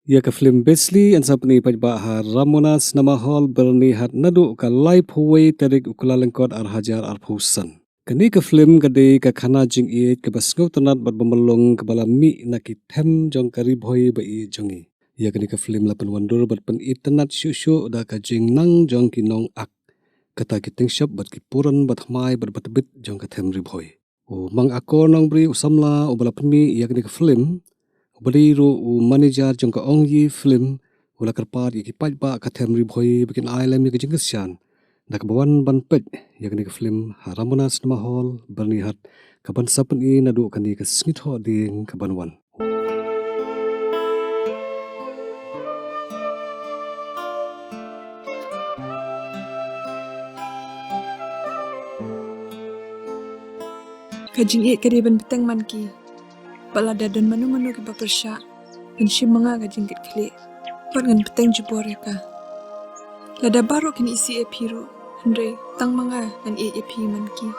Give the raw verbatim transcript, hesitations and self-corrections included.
Ïa ka film Besli yn sa pyni paidbah ha Ramona Cinema Hall, Byrnihat naduh ka laiphew wei tarik u Kyllalyngkot ar hajar arphew san. Kane ka film ka dei ka khana jingïeit kaba sngewtynnat bad ba mlong kaba la mih na ki them jong ka Ri Bhoi ba ïeit jong ngi. Ïa kane ka film la pynwandur bad pynitynnat shuh shuh da ka jingnang jong ki nongak, kata ki tyngshop bad ki puran ba thymmai bad ba tbit jong ka them Ri Bhoi. U Mang Akor Nongbri u samla uba la pynmih ïa kane ka film, uba dei ruh u manager jong ka Ong Yi Film, u la kyrpad ïa ki paidbah ka them Ri Bhoi ba kin ai lem ïa ka jingkyrshan da kaba wan ban peit ïa kane ka film ha Ramona Cinema Hall, Byrnihat, kaban sa pyni naduh kane ka sngi Thohdieng kaban wan. Ka jingïeit ka dei ban bteng man ki. Bad lada don mano mano kiba pyrshah, ngan shim ma nga ka jingkitkhlieh. Bad ngan bteng jubor ïa ka. Lada baroh kin isih ïa phi ruh, hynrei tang ma nga ngan ïeit ïa phi man ki.